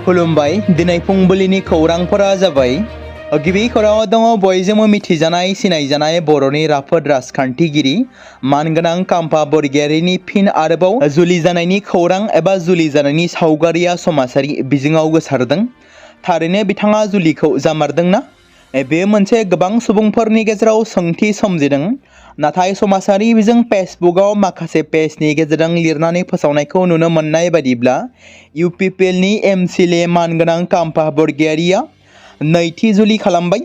खुलुमबाय दिनै फुंबिलिनि खौरांफोरा जाबाय गिबि खौराङाव दङ बयजोंबो मिथिजानाय सिनायजानाय बर'नि राफोद राजखान्थिगिरि मानगोनां काम्फा बरगयारिनि फिन आरोबाव जुलि जानायनि खौरां एबा जुलि जानायनि सावगारिया समाजारि बिजोङाव गोसारदों। थारैनो बिथाङा जुलिखौ जामारदोंना? बेयो मोनसे गोबां सुबुंफोरनि गेजेराव सोंथि सोमजिदों। नाथाय समाजारि बिजों फेसबुकआव माखासे पेजनि गेजेरजों लिरनानै फोसावनायखौ नुनो मोननाय बायदिब्ला इउपिपिएलनि एमसिएलए मानगोनां काम्फा बरगयारिया नैथि जुलि खालामबाय।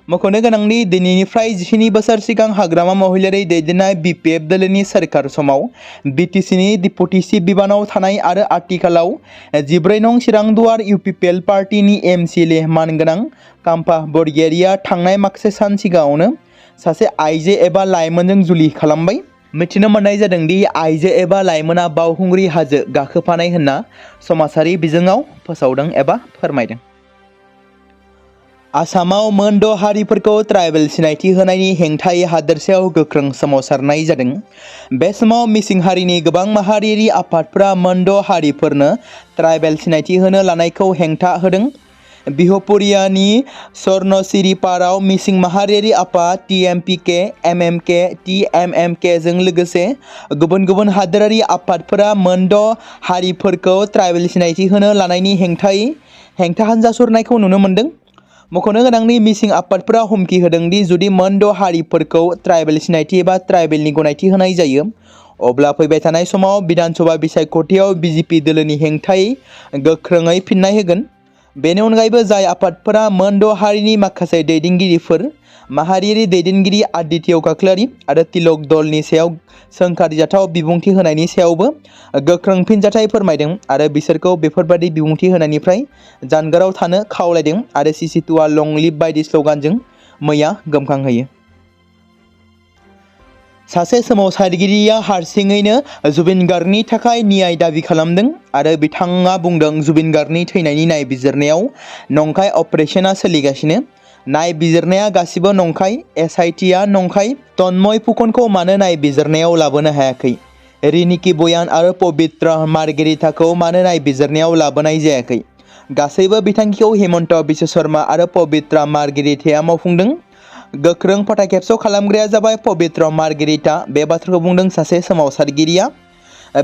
मख'नो गोनांदि दिनैनिफ्राय 17 बोसोर सिगां हाग्रामा महिलारि दैदेननाय बिपिएफ दोलोनि सोरखार समाव बिटिसिनि डिपुटि चिफ बिबानाव थानाय आरो आथिखालाव 14 नं चिरांदुवार इउपिपिएल पार्टीनि एमसिएलए मानगोनां काम्फा बरगयारिया थांनाय माखासे सान सिगाङावनो सासे आइजो एबा लाइमोनजों जुलि खालामबाय। मिथिनो मोननाय जादों दि आइजो एबा लाइमोना बावखुंग्रि हाजो गाखोफानाय होनना समाजारि बिजोङाव फोसावदों एबा फोरमायदों। आसामाव मोन 6 हारिफोरखौ ट्राइबेल सिनायथि होनायनि हेंथायै हादोरसायाव गोख्रों सोमावसारनाय जादों। बे समाव मिसिं हारिनि गोबां माहारियारि आफादफोरा मोन 6 हारिफोरनो ट्राइबेल सिनायथि होनो लानायखौ हेंथा होदों। बिहपुरियानि स्वर्णसिरिपाराव मिसिं माहारियारि आफाद टिएमपिके, एमएमके, टिएमएमके जों लोगोसे गुबुन गुबुन हादोरारि आफादफोरा मोन 6 हारिफोरखौ ट्राइबेल सिनायथि होनो लानायनि हेंथायै हेंथा हानजा सुरनायखौ नुनो मोनदों। मख'नो गोनांदि मिसिं आफादफोरा हुमखि होदों दि जुदि मोन 6 हारिफोरखौ ट्राइबेल सिनायथि एबा ट्राइबेलनि गनायथि होनाय जायो अब्ला फैबाय थानाय समाव बिधानसभा बिसायख'थियाव बिजेपि दोलोनि हेंथायै गोख्रोङै फिननाय होगोन। बेनि अनगायैबो जाय आफादफोरा मोन 6 हारिनि माखासे दैदेनगिरिफोर माहारियारि दैदेनगिरि आदित्य काकलारि आरो तिलक दलनि सायाव सोंखारिजाथाव बिबुंथि होनायनि सायावबो गोख्रों फिनजाथाय फोरमायदों आरो बिसोरखौ बेफोरबादि बिबुंथि होनायनिफ्राय जानगाराव थानो खावलायदों आरो सिसिटुआ लं लिभ बायदि स्लगानजों मैया गोमखांहोयो। सासे सोमावसारगिरिया हारसिङैनो जुबिन गार्गनि थाखाय न्याय दाबि खालामदों आरो बिथाङा बुंदों जुबिन गार्गनि थैनायनि नायबिजिरनायाव नंखाय अपारेशना सोलिगासिनो। नायबिजिरनाया गासिबो नंखाय, एसआइटिआ नंखाय। तन्मय फुकनखौ मानो नायबिजिरनायाव लाबोनो हायाखै? रिनिकी बयान आरो पबित्रा मार्गेरिटाखौ मानो नायबिजिरनायाव लाबोनाय जायाखै? गासैबो बिथांखिखौ हिमन्त बिश्व शर्मा आरो पबित्रा मार्गेरिटाया मावफुंदों। गोख्रों फोथायखेबस' खालामग्राया जाबाय पबित्रा मार्गेरिटा। बे बाथ्राखौ बुंदों सासे सोमावसारगिरिया।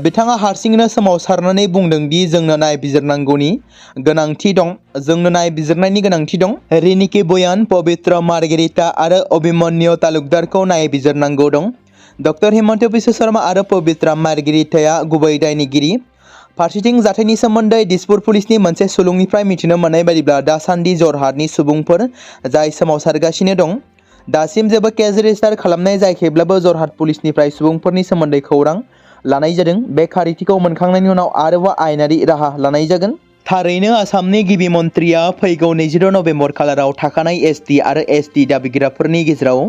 बिथाङा हारसिङैनो सोमावसारनानै बुंदों दि जोंनो नायबिजिरनांगौनि गोनांथि दं, जोंनो नायबिजिरनायनि गोनांथि दं। रिनिकी बयान, पबित्रा मार्गेरिटा आरो अभिमन्यु तालुकदारखौ नायबिजिरनांगौ दं। डक्टर हिमन्त बिश्व शर्मा आरो पबित्रा मार्गेरिटाया गुबै दायनिगिरि। फारसेथिं जाथायनि सोमोन्दै दिसपुर पुलिसनि मोनसे सुलुंनिफ्राय मिथिनो मोननाय बायदिब्ला दासान्दि जरहाटनि सुबुंफोर जाय सोमावसारगासिनो दं। दासिम जेबो केस रेजिस्टार खालामनाय जायाखैब्लाबो जरहाट पुलिसनिफ्राय सुबुंफोरनि सोमोन्दै खौरां लानाय जादों। बे खारिथिखौ मोनखांनायनि उनाव आरोबाव आयेनारि राहा लानाय जागोन। थारैनो आसामनि गिबि मन्थ्रिया फैगौ 22 नभेम्बर खालाराव थाखानाय एसटि आरो एसटि दाबिग्राफोरनि गेजेराव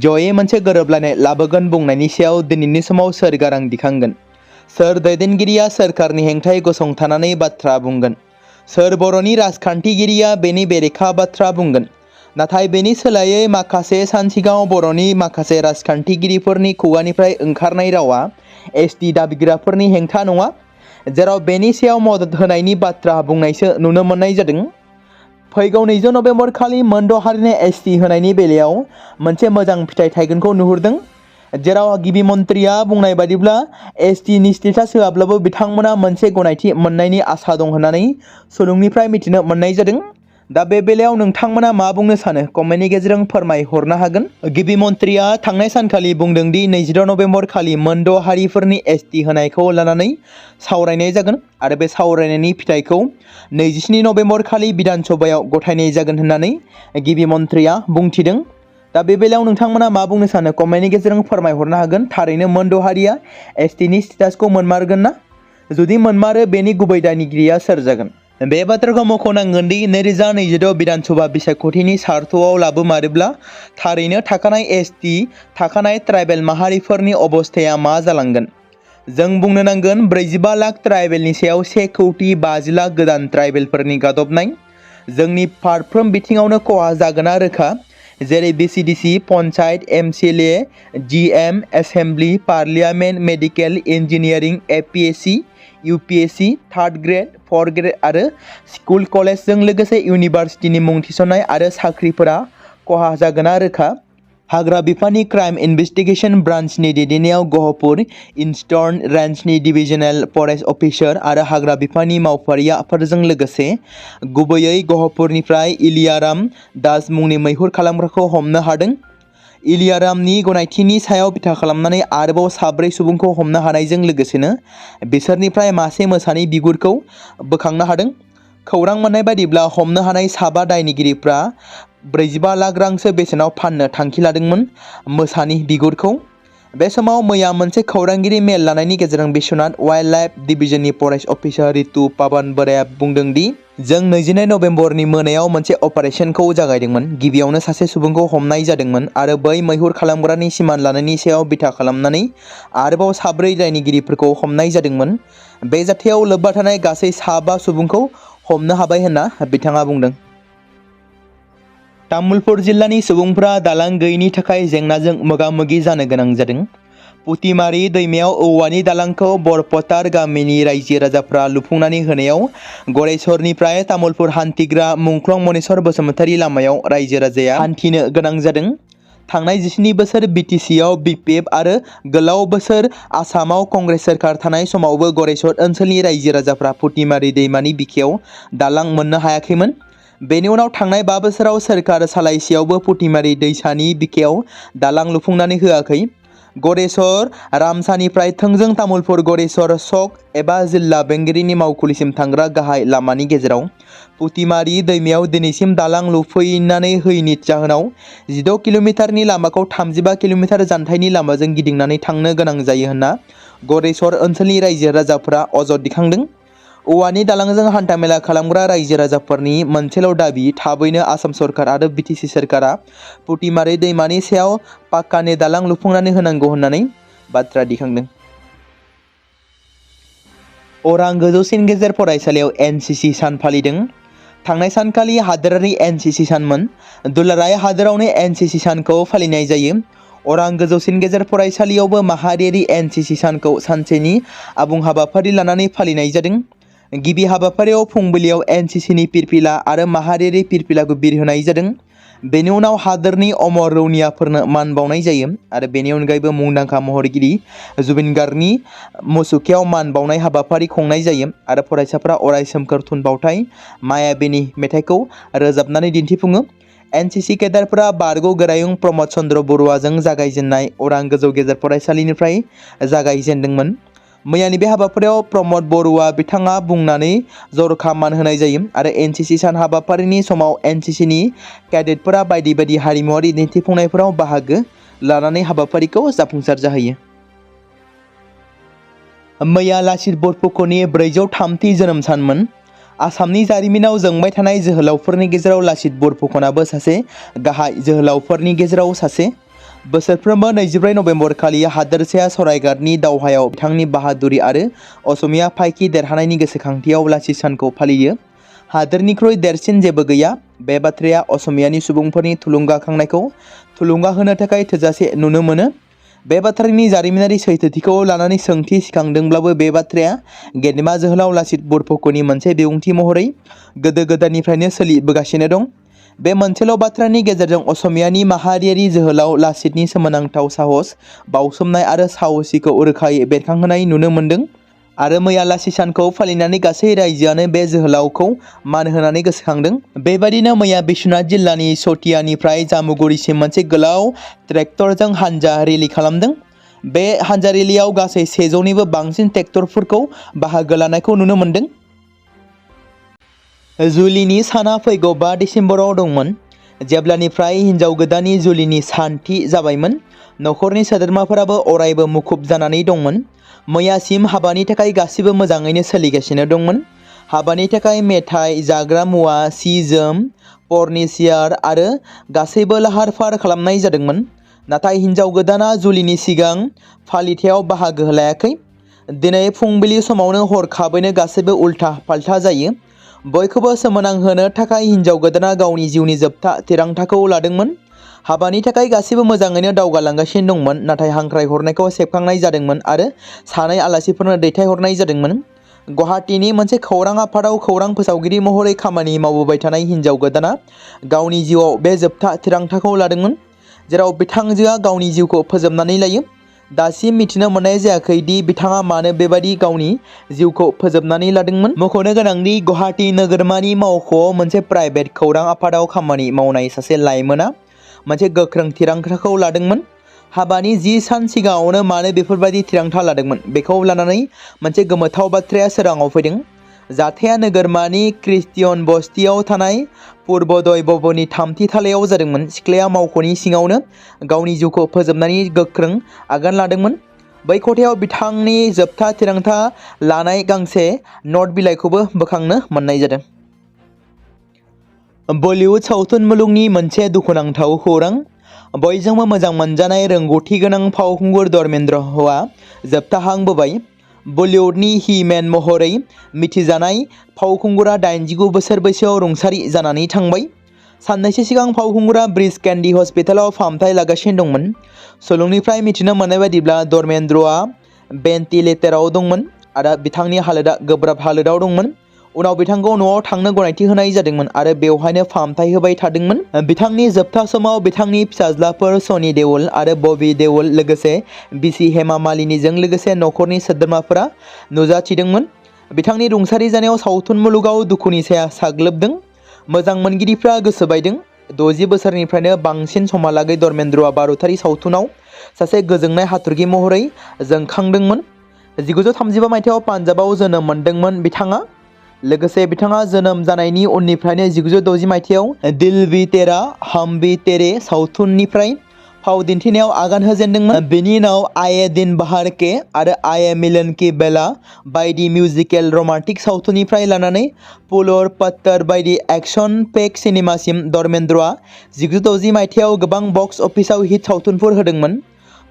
जयै मोनसे गोरोबलायनाय लाबोगोन बुंनायनि सायाव दिनैनि समाव सोर गारां दिखांगोन? सोर दैदेनगिरिया सोरखारनि हेंथायै गसंथानानै बाथ्रा बुंगोन? सोर बर'नि राजखान्थिगिरिया बेनि बेरेखा बाथ्रा बुंगोन? नाथाय बेनि सोलायै माखासे सान सिगाङाव बर'नि माखासे राजखान्थिगिरिफोरनि खुगानिफ्राय ओंखारनाय रावा एसटि दाबिग्राफोरनि हेंथा नङा, जेराव बेनि सायाव मदद होनायनि बाथ्रा बुंनायसो नुनो मोननाय जादों। फैगौ 20 नभेम्बर खालि मोन 6 हारिनो एसटि होनायनि बेलायाव मोनसे मोजां फिथाइ थायगोनखौ नुहुरदों, जेराव गिबि मन्थ्रिया बुंनाय बादिब्ला एसटिनि स्टेटास होआब्लाबो बिथांमोना मोनसे गनायथि मोननायनि आसा दं होननानै सुलुंनिफ्राय मिथिनो मोननाय जादों। दा बे बेलायाव नोंथांमोना मा बुंनो सानो कमेन्टनि गेजेरजों फोरमायहरनो हागोन। गिबि मन्थ्रिया थांनाय सानखालि बुंदों दि 22 नभेम्बर खालि मोन 6 हारिफोरनि एसटि होनायखौ लानानै सावरायनाय जागोन आरो बे सावरायनायनि फिथाइखौ 27 नभेम्बर खालि बिधानसभायाव गथायनाय जागोन होननानै गिबि मन्थ्रिया बुंथिदों। दा बे बेलायाव नोंथांमोना मा बुंनो सानो कमेन्टनि गेजेरजों फोरमायहरनो हागोन। थारैनो मोन 6 हारिया एसटिनि स्टेटासखौ मोनमारगोन ना? जुदि मोनमारो बेनि गुबै दायनिगिरिया सोर जागोन? बे बाथ्राखौ मख'नांगोन दि 2026 बिधानसभा बिसायख'थिनि सार्थआव लाबोमारोब्ला थारैनो थाखानाय एसटि, थाखानाय ट्राइबेल माहारिफोरनि अबस्थाया मा जालांगोन? जों बुंनो नांगोन 45 लाख ट्राइबेलनि सायाव 1,50,50 लाख गोदान ट्राइबेलफोरनि गादबनाय जोंनि फारफ्रोम बिथिङावनो खहा जागोना रोखा, जेरै BCDC, panchayat, MCLA, GM, assembly, parliament, medical, engineering, APSC, UPSC, 3rd grade, 4th grade आरो स्कुल कलेजजों लोगोसे इउनिभार्सिटिनि मुं थिसननाय आरो साख्रिफोरा खहा जागोना रोखा। हाग्रा बिफाननि क्राइम इनभेस्टिगेशन ब्रान्चनि दैदेननायाव गहपुर इस्टार्न रेन्जनि डिभिजनेल फरेस्ट अफिसार आरो हाग्रा बिफाननि मावफारियाफोरजों लोगोसे गुबैयै गहपुरनिफ्राय इलियाराम दास मुंनि मैहुर खालामग्राखौ हमनो हादों। इलियारामनि गनायथिनि सायाव बिथा खालामनानै आरोबाव 4 सुबुंखौ हमनो हानायजों लोगोसेनो बिसोरनिफ्राय मासे मोसानि बिगुरखौ बोखांनो हादों। खौरां मोननाय बायदिब्ला हमनो हानाय 4 दायनिगिरिफ्रा 45 लाख रांसो बेसेनाव फाननो थांखि लादोंमोन मोसानि बिगुरखौ। बे समाव मैया मोनसे खौरांगिरि मेल लानायनि गेजेरजों बिश्वनाथ वाइल्ड लाइफ डिभिजननि फरेस्ट अफिसार रितु पावन बराया बुंदों दि जों 29 नभेम्बरनि मोनायाव मोनसे अपारेशनखौ जागायदोंमोन। गिबियावनो सासे सुबुंखौ हमनाय जादोंमोन आरो बै मैहुर खालामग्रानि सिमान लानायनि सायाव बिथा खालामनानै आरोबाव 4 दायनिगिरिफोरखौ हमनाय जादोंमोन। बे जाथायाव लोब्बा थानाय गासै 5 सुबुंखौ हमनो हाबाय होनना बिथाङा बुंदों। तामुलपुर जिल्लानि सुबुंफ्रा दालां गैयैनि थाखाय जेंनाजों मोगा-मोगि जानो गोनां जादों। पुतिमारी दैमायाव औवानि दालांखौ बरपतार गामिनि रायजो राजाफ्रा लुफुंनानै होनायाव गरेस्वरनिफ्राय तामुलपुर हान्थिग्रा मुंख्लं मनेस्वर बसुमतारी लामायाव रायजो राजाया हान्थिनो गोनां जादों। थांनाय 17 बोसोर BTC-आव BPF आरो गोलाव बोसोर आसामाव कंग्रेस सोरखार थानाय समावबो गरेस्वर ओनसोलनि रायजो राजाफ्रा पुतिमारी दैमानि बिखायाव दालां मोननो हायाखैमोन। बेनि उनाव थांनाय 5 बोसोराव सोरखार सालायसेयावबो पुतिमारी दैसानि बिखायाव दालां लुफुंनानै होआखै। गरेस्वर रामसानिफ्राय थोंजों तामुलपुर गरेस्वर चक एबा जिल्ला बेंगिरिनि मावखुलिसिम थांग्रा गाहाय लामानि गेजेराव पुतिमारी दैमायाव दिनैसिम दालां लुफैनानै होयैनि जाहोनाव 16 किल'मिटारनि लामाखौ 35 किल'मिटार जानथाइनि लामाजों गिदिंनानै थांनो गोनां जायो होनना गरेस्वर ओनसोलनि रायजो राजाफोरा अजद दिखांदों। औवानि दालांजों हान्थामेला खालामग्रा रायजो राजाफोरनि मोनसेल' दाबि थाबैनो आसाम सरकार आरो BTC सोरखारा पुतिमारी दैमानि सायाव पाक्कानि दालां लुफुंनानै होनांगौ होननानै बाथ्रा दिखांदों। अरां गोजौसिन गेजेर फरायसालियाव NCC सान फालिदों। थांनाय सानखालि हादोरारि NCC सानमोन। दुलाराय हादोरावनो NCC सानखौ फालिनाय जायो। अरां गोजौसिन गेजेर फरायसालियावबो माहारियारि NCC सानखौ सानसेनि आबुं हाबाफारि लानानै फालिनाय जादों। गिबि हाबाफारियाव फुंबिलियाव NCCनि फिरफिला आरो माहारियारि फिरफिलाखौ बिरहोनाय जादों। बेनि उनाव हादोरनि अमर रौनियाफोरनो मान बावनाय जायो आरो बेनि अनगायैबो मुंदांखा महरगिरि जुबिन गार्गनि मुसुखायाव मान बावनाय हाबाफारि खुंनाय जायो आरो फरायसाफ्रा अराय सोमखोर थुनफावथाय मायाबिनि मेथाइखौ रोजाबनानै दिन्थिफुङो। NCC केडेटफोरा बारग' गोरायुं प्रमद चन्द्र बरुवाजों जागायजेननाय अरां गोजौ गेजेर फरायसालिनिफ्राय जागायजेनदोंमोन। मैयानि बे हाबाफारियाव प्रमद बरुवा बिथाङा बुंनानै जर'खा मान होनाय जायो आरो NCC सान हाबाफारिनि समाव NCCनि केडेटफोरा बायदि बायदि हारिमुवारि दिन्थिफुंनायफोराव बाहागो लानानै हाबाफारिखौ जाफुंसार जाहोयो। मैया लाचित बरफुकननि 403थि जोनोम सानमोन। आसामनि जारिमिनाव जोंबाय थानाय जोहोलावफोरनि गेजेराव लाचित बरफुकनाबो सासे गाहाय जोहोलावफोरनि गेजेराव सासे। बोसोरफ्रोमबो 24 नभेम्बर खालि हादोरसाया सरायघाटनि दावहायाव बिथांनि बाहादुरि आरो असमिया फायखि देरहानायनि गोसोखांथियाव लाचित सानखौ फालियो। हादोरनिख्रुइ देरसिन जेबो गैया। बे बाथ्राया असमियानि सुबुंफोरनि थुलुंगाखांनायखौ थुलुंगा होनो थाखाय थोजासे नुनो मोनो। बे बाथ्रानि जारिमिनारि सैथोथिखौ लानानै सोंथि सिखांदोंब्लाबो बे बाथ्राया गेदेमा जोहोलाव लाचित बरफुकननि मोनसे बिबुंथि महरै गोदो गोदायनिफ्रायनो सोलिबोगासिनो दं। बे मोनसेल' बाथ्रानि गेजेरजों असमियानि माहारियारि जोहोलाव लाचितनि सोमोनांथाव साहस बाउसोमनाय आरो साहसिखौ रोखायै बेरखांहोनाय नुनो मोन्दों। आरो मैया लाचित सानखौ फालिनानै गासै रायजोआनो बे जोहोलावखौ मान होनानै गोसोखांदों। बेबायदिनो मैया बिश्वनाथ जिल्लानि सतियानिफ्राय जामुगुरिसिम मोनसे गोलाव ट्रेक्टरजों हानजा रेलि खालामदों। बे हानजा रेलियाव गासै 100निबो बांसिन ट्रेक्टरफोरखौ बाहागो लानायखौ नुनो मोन्दों। जुलिनि साना फैगौ 5 डिसेम्बराव दंमोन। जेब्लानिफ्राय हिन्जाव गोदाननि जुलिनि सान थि जाबायमोन, नखरनि सोद्रोमाफोराबो अरायबो मुखुब जानानै दंमोन। मैयासिम हाबानि थाखाय गासिबो मोजाङैनो सोलिगासिनो दंमोन। हाबानि थाखाय मेथाइ, जाग्रा मुवा, सि-जोम, फर्निचार आरो गासैबो लाहार-फाहार खालामनाय जादोंमोन। नाथाय हिन्जाव गोदाना जुलिनि सिगां फालिथायाव बाहागो लायाखै। दिनै फुंबिलि समावनो हरखाबैनो गासैबो उल्था-फाल्था जायो। बयखौबो सोमोनांहोनो थाखाय हिन्जाव गोदाना गावनि जिउनि जोबथा थिरांथाखौ लादोंमोन। हाबानि थाखाय गासिबो मोजाङैनो दावगालांगासिनो दंमोन, नाथाय हांख्रायहरनायखौ सेबखांनाय जादोंमोन आरो सानै आलासिफोरनो दैथायहरनाय जादोंमोन। गुवाहाटीनि मोनसे खौरां आफादाव खौरां फोसावगिरि महरै खामानि मावबोबाय थानाय हिन्जाव गोदाना गावनि जिउआव बे जोबथा थिरांथाखौ लादोंमोन, जेराव बिथांजोआ गावनि जिउखौ फोजोबनानै लायो। दासिम मिथिनो मोननाय जायाखै दि बिथाङा मानो बेबादि गावनि जिउखौ फोजोबनानै लादोंमोन। मख'नो गोनांदि गुवाहाटी नोगोरमानि मावख'आव मोनसे प्राइभेट खौरां आफादाव खामानि मावनाय सासे लाइमोना मोनसे गोख्रों थिरांथाखौ लादोंमोन। हाबानि 10 सान सिगाङावनो मानो बेफोरबायदि थिरांथा लादोंमोन बेखौ लानानै मोनसे गोमोथाव बाथ्राया सोराङाव फैदों। जाथाया नोगोरमानि क्रिस्टियन बस्तियाव थानाय पूर्वोदय भवननि 3थि थालायाव जादोंमोन। सिख्लाया मावख'नि सिङावनो गावनि जिउखौ फोजोबनायनि गोख्रों आगान लादोंमोन। बै खथायाव बिथांनि जोबथा थिरांथा लानाय गांसे न'ट बिलाइखौबो बोखांनो मोननाय जादों। बलिउड सावथुन मुलुगनि मोनसे दुखुनांथाव खौरां। बयजोंबो मोजां मोनजानाय रोंग'थि गोनां फावखुंगुर धर्मेन्द्रआ जोबथा हां बोबाय। बलिउडनि ही-मेन महरै मिथिजानाय फावखुंगुरा 89 बोसोर बैसोआव रुंसारि जानानै थांबाय। साननैसो सिगां फावखुंगुरा ब्रिज केन्डी हस्पिटालाव फाहामथाय लागासिनो दंमोन। सुलुंनिफ्राय मिथिनो मोननाय बायदिब्ला धर्मेन्द्रआ भेन्टिलेटराव दंमोन आरो बिथांनि हालोदा गोब्राब हालोदाव दंमोन। उनाव बिथांखौ न'आव थांनो गनायथि होनाय जादोंमोन आरो बेवहायनो फाहामथाय होबाय थादोंमोन। बिथांनि जोबथा समाव बिथांनि फिसाज्लाफोर सनी देओल आरो बबी देओल लोगोसे बिसि हेमा मालिनीजों लोगोसे नखरनि सोद्रोमाफोरा नुजाथिदोंमोन। बिथांनि रुंसारि जानायाव सावथुन मुलुगाव दुखुनि साया साग्लोबदों। मोजां मोनगिरिफ्रा गोसो बायदों। 60 बोसोरनिफ्रायनो बांसिन समहालागै धर्मेन्द्रआ भारतारि सावथुनाव सासे गोजोंनाय हाथरखि महरै जोंखांदोंमोन। 1935 मायथाइयाव पान्जाबाव जोनोम मोनदोंमोन बिथाङा। लोगोसे बिथाङा जोनोम जानायनि उननिफ्रायनो 1960 मायथाइयाव दिल भी तेरा हम भी तेरे सावथुननिफ्राय फाव दिन्थिनायाव आगान होजेनदोंमन। बेनि उनाव आए दिन बाहर के आरो आए मिलन की बेला बायदि मिउजिकेल रमान्टिक सावथुननिफ्राय लानानै फूल और पत्थर बायदि एक्शन पेक सिनेमासिम धर्मेन्द्रआ 1960 मायथाइयाव गोबां बक्स अफिसाव हिट सावथुनफोर होदोंमन।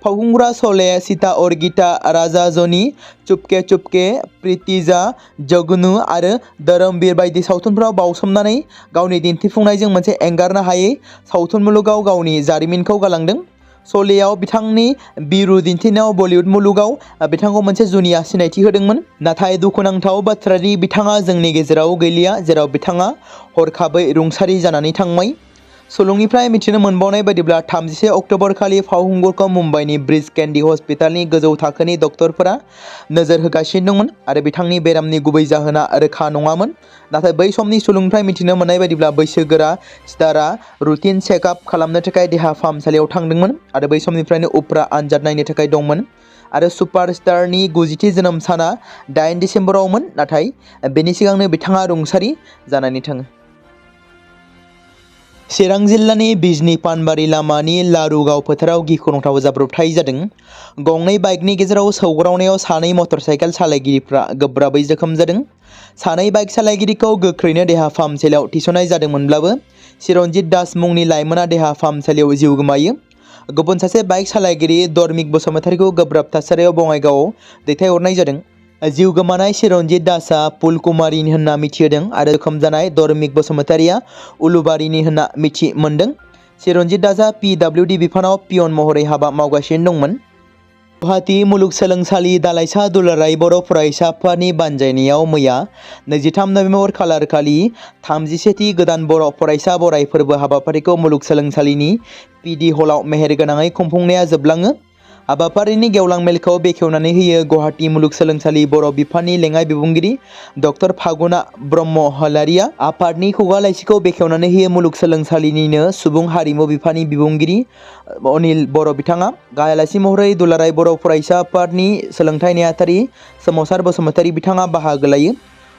फावखुंगुरा शोले, सीता और गीता, राजा जनी, चुपके चुपके, प्रीतिजा, जगनू आरो धर्मवीर बायदि सावथुनफोराव बावसोमनानै गावनि दिन्थिफुंनायजों मोनसे एंगारनो हायै सावथुन मुलुगाव गावनि जारिमिनखौ गालांदों। शोलेआव बिथांनि बिरु दिन्थिनायाव बलिउड मुलुगाव बिथांखौ मोनसे जुनिया सिनायथि होदोंमोन। नाथाय दुखुनांथाव बाथ्रा दि बिथाङा जोंनि गेजेराव गैलिया, जेराव बिथाङा हरखाबै रुंसारि जानानै थांबाय। सुलुंनिफ्राय मिथिनो मोनबावनाय बायदिब्ला 31 अक्ट'बर खालि फावखुंगुरखौ मुम्बाइनि ब्रिज केन्डी हस्पिटालनि गोजौ थाखोनि डक्टरफोरा नोजोर होगासिनो दंमोन आरो बिथांनि बेरामनि गुबै जाहोना रोखा नङामोन। नाथाय बै समनि सुलुंनिफ्राय मिथिनो मोननाय बायदिब्ला बैसोगोरा स्टारआ रुटिन चेकआप खालामनो थाखाय देहा फाहामसालियाव थांदोंमोन आरो बै समनिफ्रायनो उफ्रा आनजाद नायनो थाखाय दंमोन। आरो सुपारस्टारनि 90थि जोनोम साना 8 दिसेम्बरावमोन, नाथाय बेनि सिगांनो बिथाङा रुंसारि जानानै थाङो। चिरां जिल्लानि बिजनी पानबारि लामानि लारुगाव फोथाराव गिख्रंथाव जाब्रबथाय जादों। गंनै बाइकनि गेजेराव सौग्रावनायाव सानै मटर साइकेल सालायगिरिफ्रा गोब्राबै जोखोम जादों। सानै बाइक सालायगिरिखौ गोख्रैनो देहा फाहामसालियाव थिसननाय जादोंमोनब्लाबो चिरन्जीत दास मुंनि लाइमोना देहा फाहामसालियाव जिउ गोमायो। गुबुन सासे बाइक सालायगिरि धर्मिक बसुमतारीखौ गोब्राब थासारियाव बङाइगावआव दैथायहरनाय जादों। जिउ गोमानाय चिरन्जीत दासआ फुलकुमारी होनना मिथिहोदों आरो जोखोम जानाय धर्मिक बसुमतारीया उलुबारीनि होनना मिथि मोनदों। चिरन्जीत दासआ PWD बिफानाव पियन महरै हाबा मावगासिनो दंमोन। गुवाहाटी मुलुगसोलोंसालि दालाइसा दुलाराय बर' फरायसा आफादनि बानजायनायाव मैया 23 नबेम्बर खालारखालि 31थि गोदान बर' फरायसा बराय फोरबो हाबाफारिखौ मुलुगसोलोंसालिनि PD हलाव मेहेरगोनाङै खुंफुंनाया जोबलाङो। हाबाफारिनि गेवलां मेलखौ बेखेवनानै होयो गुवाहाटी मुलुगसोलोंसालि बर' बिफाननि लेङाइ बिबुंगिरि डक्टर फागुना ब्रह्म हलारिया। आफादनि खुगा लाइसिखौ बेखेवनानै होयो मुलुगसोलोंसालिनिनो सुबुं हारिमु बिफाननि बिबुंगिरि अनिल बर' बिथाङा। गाहाय आलासि महरै दुलाराय बर' फरायसा आफादनि सोलोंथाइ नेहाथारि सोमावसार बसुमतारी बिथाङा बाहागो लायो।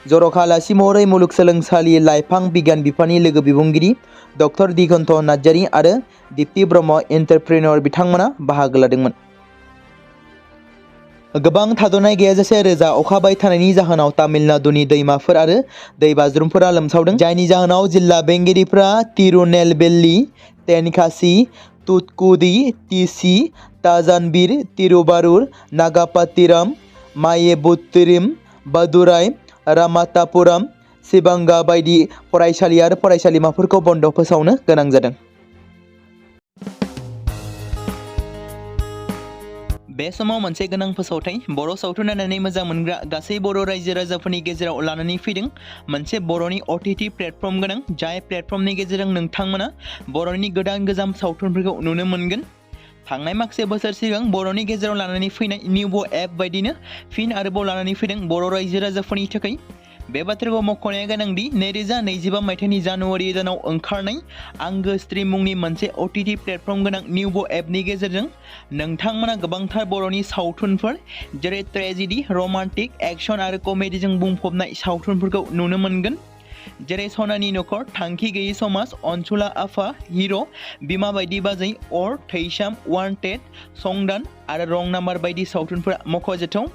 जर'खा आलासि महरै मुलुगसोलोंसालि लाइफां बिगियान बिफाननि लोगो बिबुंगिरि डक्टर दिगन्त नार्जारि आरो दीप्ति ब्रह्म एन्टारप्रेन्यर बिथांमोना बाहागो लादोंमोन। गोबां थाद'नाय गैयाजासे रोजा अखा हाबाय थानायनि जाहोनाव तामिलनाडुनि दैमाफोर आरो दैबाज्रुमफोरा लोमसावदों, जायनि जाहोनाव जिल्ला बेंगिरिफ्रा तिरुनेलवेली, तेनकासी, तूतुकुडी, तिची, तांजानबिर, तिरुवारूर, नागापात्तिनम, मायेबुथुरम, मदुराई, रामानाथपुरम, शिवंगा बायदि फरायसालि आरो फरायसालिमाफोरखौ बन्द' फोसावनो गोनां जादों। बे समाव मोनसे गोनां फोसावथाय बर' सावथुन नायनानै मोजां मोनग्रा गासै बर' रायजो राजाफोरनि गेजेराव लानानै फैदों मोनसे बर'नि OTT प्लेटफर्म गोनां जाय प्लेटफर्मनि गेजेरजों नोंथांमोना बर'नि गोदान गोजाम सावथुनफोरखौ नुनो मोनगोन। थांनाय माखासे बोसोर सिगां बर'नि गेजेराव लानानै फैनाय निउबो एप बायदिनो फिन आरोबाव लानानै फैदों बर' रायजो राजाफोरनि थाखाय। बे बाथ्राखौ मख'नाया गोनांदि 2025 मायथाइनि जानुवारि दानाव ओंखारनाय आंगो स्ट्रीम मुंनि मोनसे OTT प्लेटफर्म गोनां निउबो एपनि गेजेरजों नोंथांमोना गोबांथार बर'नि सावथुनफोर जेरै ट्रेजेडी, रमान्टिक, एक्शन आरो कमेडीजों बुंफबनाय सावथुनफोरखौ नुनो मोनगोन। जेरै सनानि नखर, थांखि गैयै समाज, अनसुला आफा, हिर', बिमा बायदि बाजै, अर, थैसाम, वान्टेड, संदान आरो रं नाम्बार बायदि सावथुनफोरा मख'जाथाव।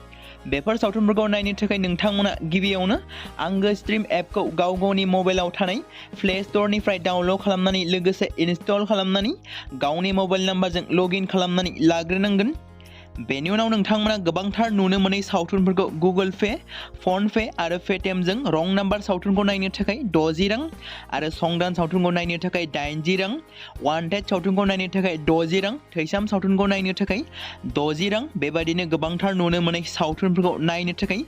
बेफोर सावथुनफोरखौ नायनो थाखाय नोंथांमोना गिबियावनो आंगो स्ट्रीम एपखौ गावनि मबाइलाव थानाय प्ले स्ट'रनिफ्राय डाउनल'ड खालामनानै लोगोसे इनस्टल खालामनानै गावनि मबाइल नाम्बारजों लगइन खालामनानै लाग्रोनांगोन। बेनि उनाव नोंथांमोना गोबांथार नुनो मोनै सावथुनफोरखौ गुगोल पे, फन पे आरो पेटिएमजों रं नाम्बार सावथुनखौ नायनो थाखाय 60 रां आरो संदान सावथुनखौ नायनो थाखाय 80 रां, वान्टेड सावथुनखौ नायनो थाखाय 60 रां, थैसाम सावथुनखौ नायनो थाखाय 60 रां बेबायदिनो गोबांथार नुनो मोनै सावथुनफोरखौ नायनो थाखाय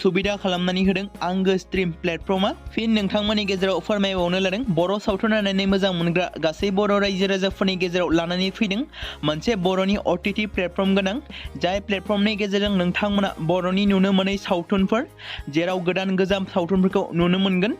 सुबिदा खालामनानै होदों आंगो स्ट्रीम प्लेटफर्मा। फिन नोंथांमोननि गेजेराव फोरमायबावनो लादों बर' सावथुन नायनानै मोजां मोनग्रा गासै बर' रायजो राजाफोरनि गेजेराव लानानै फैदों मोनसे बर'नि OTT प्लेटफर्म गोनां जाय प्लेटफर्मनि गेजेरजों नोंथांमोना बर'नि नुनो मोनै सावथुनफोर जेराव गोदान गोजाम सावथुनफोरखौ नुनो मोनगोन।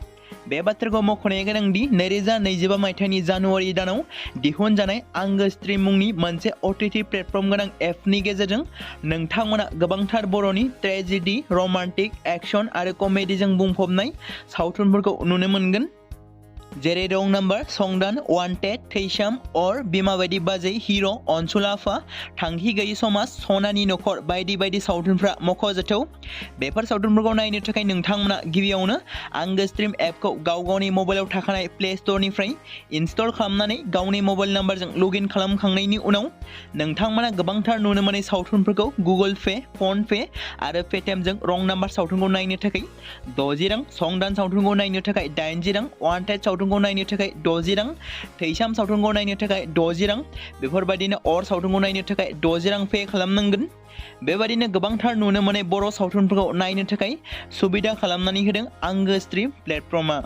बे बाथ्राखौ मख'नाया गोनांदि 2025 मायथाइनि जानुवारि दानाव दिहुनजानाय आंगो स्ट्रीम मुंनि मोनसे OTT प्लेटफर्म गोनां एपनि गेजेरजों नोंथांमोना गोबांथार बर'नि ट्रेजेडी, रमान्टिक, एक्शन आरो कमेडीजों बुंफबनाय सावथुनफोरखौ नुनो मोनगोन। जेरै रं नाम्बार, संदान, वान्टेड, थैसाम, अर, बिमा बायदि बाजै, हिर', अनसुला आफा, थांखि गैयै समाज, सनानि नखर बायदि बायदि सावथुनफ्रा मख'जाथाव। बेफोर सावथुनफोरखौ नायनो थाखाय नोंथांमोना गिबियावनो आंगो स्ट्रीम एपखौ गावनि मबाइलाव थाखानाय प्ले स्ट'रनिफ्राय इनस्टल खालामनानै गावनि मबाइल नाम्बारजों लगइन खालामखांनायनि उनाव नोंथांमोना गोबांथार नुनो मोनै सावथुनफोरखौ गुगोल पे, फन पे आरो पेटिएमजों रं नाम्बार सावथुनखौ नायनो थाखाय 60 रां, संदान सावथुनखौ नायनो थाखाय 80 रां, वान्टेड सावथुनखौ नायनो थाखाय 60 रां, थैसाम सावथुनखौ नायनो थाखाय 60 रां बेफोरबायदिनो अर सावथुनखौ नायनो थाखाय 60 रां पे खालामनांगोन। बेबायदिनो गोबांथार नुनो मोनै बर' सावथुनफोरखौ नायनो थाखाय सुबिदा खालामनानै होदों आंगो स्ट्रीम प्लेटफर्मा।